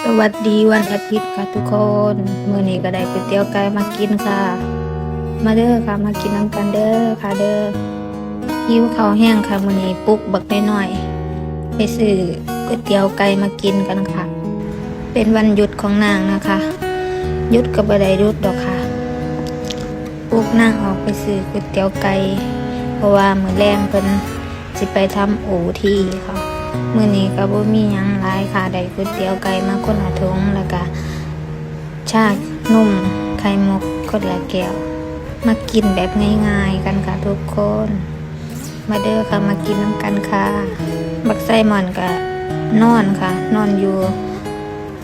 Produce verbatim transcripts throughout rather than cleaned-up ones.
สวัสดีวันอาทิตย์ค่ะทุกคน มื้อนี้ก็ได้ก๋วยเตี๋ยวไก่มากินค่ะ มาเด้อค่ะ มากินนำกันเด้อค่ะเด้อ หิวข้าวแฮงค่ะ มื้อนี้ปลุกบักน้อยๆ ไปซื้อก๋วยเตี๋ยวไก่มากินกันค่ะ เป็นวันหยุดของนางนะคะ หยุดก็บ่ได้หยุดดอกค่ะ ปลุกนางออกไปซื้อก๋วยเตี๋ยวไก่ เพราะว่ามื้อแลงเพิ่นสิไปทำโอทีค่ะ มื้อนี้ก็บ่มีหยังหลายค่ะ ได้ก๋วยเตี๋ยวไก่มาคนละถุง แล้วก็ชานมไข่มุกคนละแก้ว มากินแบบง่ายๆกันค่ะทุกคน มาเด้อค่ะ มากินนำกันค่ะ บักไซมอนก็นอนค่ะ นอนอยู่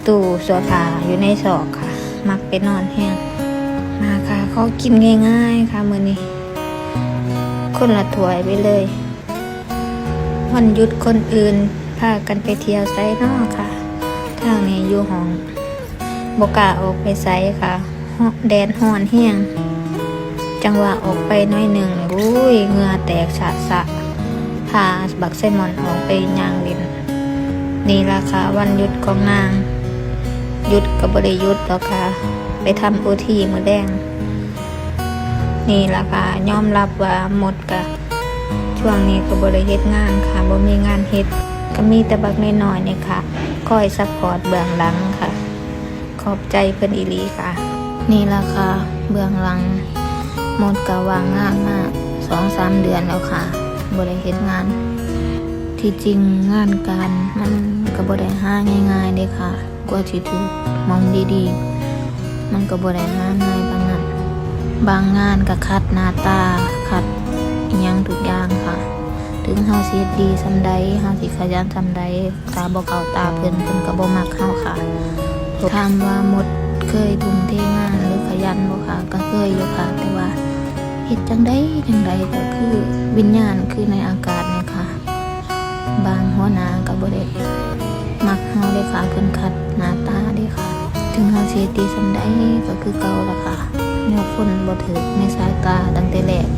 ตู้เสื้อผ้าอยู่ในซอกค่ะ มักไปนอนแฮง มาค่ะ ขอกินง่ายๆค่ะมื้อนี้ คนละถ้วยไปเลย วันหยุดคนอื่นพากันไปเที่ยวไสน้อค่ะ ทางนี้อยู่ห้อง บ่กล้าออกไปไสค่ะ ฮ้อน แดดฮ้อนแฮง จังว่าออกไปหน่อยหนึ่ง อุ้ย เหงื่อแตกสะสะ พาบักไซมอนออกไปย่างเล่น นี่ล่ะค่ะวันหยุดของนาง หยุดก็บ่ได้หยุดดอกค่ะ ไปทำโอทีมื้อแลง นี่ล่ะค่ะ ยอมรับว่ามดกะ ช่วงนี้ก็บ่ได้เฮ็ดงานค่ะ บ่มีงานเฮ็ด ก็มีแต่บักน้อยๆนี่ค่ะ คอยซัพพอร์ตเบื้องหลังค่ะ ขอบใจเพิ่นอีหลีค่ะ นี่ล่ะค่ะ เบื้องหลัง มดก็ว่างงานมาสองสามเดือนแล้วค่ะ บ่ได้เฮ็ดงาน ที่จริงงานการมันก็บ่ได้หาง่ายๆเด้ค่ะ กว่าสิถูกหม่องดีๆ มันก็บ่ได้หาง่ายปานนั้น บางงานก็ขัดหน้าตา ขัดอิหยังทุกอย่างค่ะ ถึงเฮาสิเฮ็ดดีส่ำใด เฮาสิขยันส่ำใด ถ้าบ่เข้าตาเพิ่น เพิ่นก็บ่มักเฮาค่ะ ถามว่ามดเคยทุ่มเทงานหรือขยันบ่คะ ก็เคยอยู่ค่ะ แต่ว่าเฮ็ดจั่งใดจั่งใดก็คือวิญญาณคือในอากาศนี่ค่ะ บางหัวหน้าก็บ่ได้มักเฮาเด้ค่ะ เพิ่นขัดหน้าตาเด้ค่ะ ถึงเฮาสิเฮ็ดดีส่ำใดก็คือเก่าล่ะค่ะ แนวคนบ่ถืกในสายตาตั้งแต่แรก